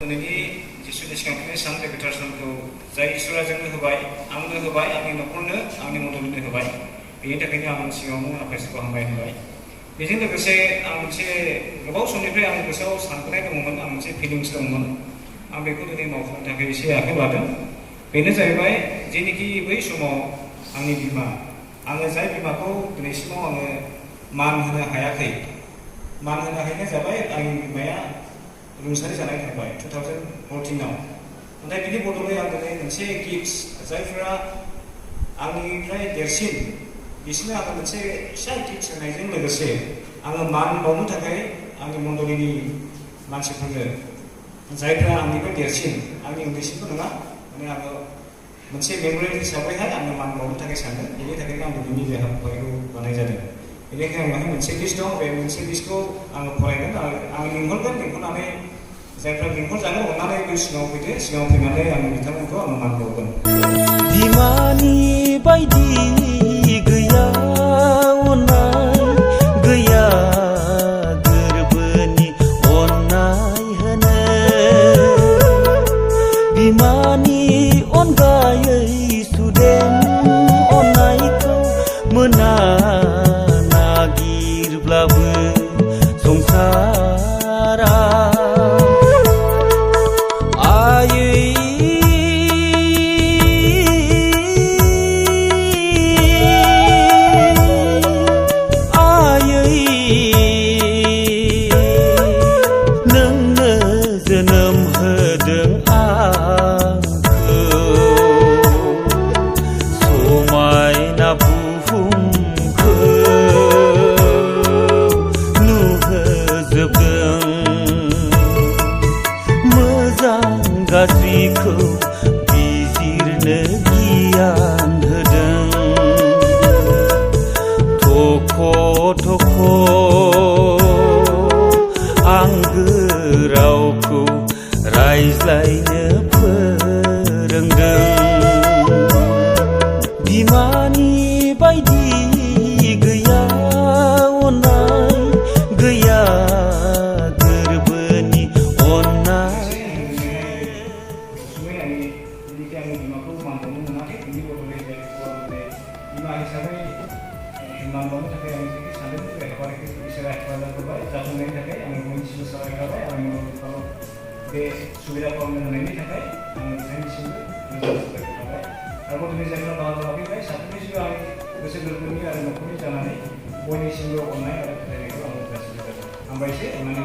नोंनि जिसुनि सिगांनि साननि गोथार सानखौ जाय इसोरा जोंनो होबाय आंनो होबाय आंनि न'खरनो आंनि मददनो होबाय बेनि थाखायनो आं सिगाङावनो आफाखौ हामबाय होबाय। बेजों लोगोसे आं मोनसे गोबाव समनिफ्राय आंनि गोसोआव सानबोनाय दङमोन, आं मोनसे फिलिंस दंमोन, आं बेखौ दिनै मावफुंनो थाखाय एसे आखाइ लादों। बेनो जाहैबाय जेनोखि बै समाव आंनि बिमा, आङो जाय बिमाखौ दिनैसिमाव आङो मान होनो हायाखै, मान होनो हायैया जाबाय आंनि बिमाया रुंसारि जानाय थांबाय 2014आव। नाथाय बिनि बदलै आं दिनै मोनसे गिफ्ट जायफोरा आंनिफ्राय देरसिन बिसोरनो आङो मोनसे फिसा गिफ्ट होनायजों लोगोसे आङो मान बावनो थाखाय आंनि मण्डलिनि मानसिफोरनो जायफ्रा आंनिफ्राय देरसिन, आंनि उन्दैसिनबो नङा, माने आङो मोनसे मेम'रियेल हिसाबैहाय आङो मान बावनो थाखाय सानदों। बेनि थाखायनो आं दिनैनि बे हाबाफारिखौ लानाय जादों। बेनिखायनो आंहा मोनसे लिस्ट दं, बे मोनसे लिस्टखौ आङो फरायगोन आरो आं लिंहरगोन, लिंहरनानै जायफ्रा लिंहरजागोन अननानै बे सिगाङाव फैदो, सिगाङाव फैनानै आं बिथांमोनखौ आङो मान बावगोन। बिमानि बायदि गैया अननाय, गैया गोरबोनि अननाय होनो। बिमानि अनगायै सुदेम अननायखौ मोना नागिरब्लाबो संसारा। जोनोम होदों आंखौ समायना बुहुमखौ नुहोजोबदों, मोजां गाज्रिखौ बिजिरनो गियान होदों। थख' थख' आंगो रावखौ रायज्लायनो फोरोंदों। बिमानि बायदि गैया अननाय, गैया गोरबोनि अननाय। आंनि बिमाखौ मान बावनो मोनाखै, बिनि बदलै बिमा हिसाबै मान बावनो थाखाय आं जेखि सानदों बे हाबाफारिखौ इसोरा हेफाजाब होबाय, जाफुंनायनि थाखाय आङो बयनिसिमबो साबायखर होबाय। आंनि न'खराव बे सुबिदाखौ आंनो होनायनि थाखाय आङो बिथांनिसिमबो साबायखर होबाय। आरो दिनै जायफ्रा बाहागो लाफैबाय साफ्रोमनिसिमबो आं गोसो गोरबोनि आरो न'खरनि जानानै बयनिसिमबो अननाय आरो फोथायनायखौ आङो जासिनाय जाबाय। हामबायसै, अननानै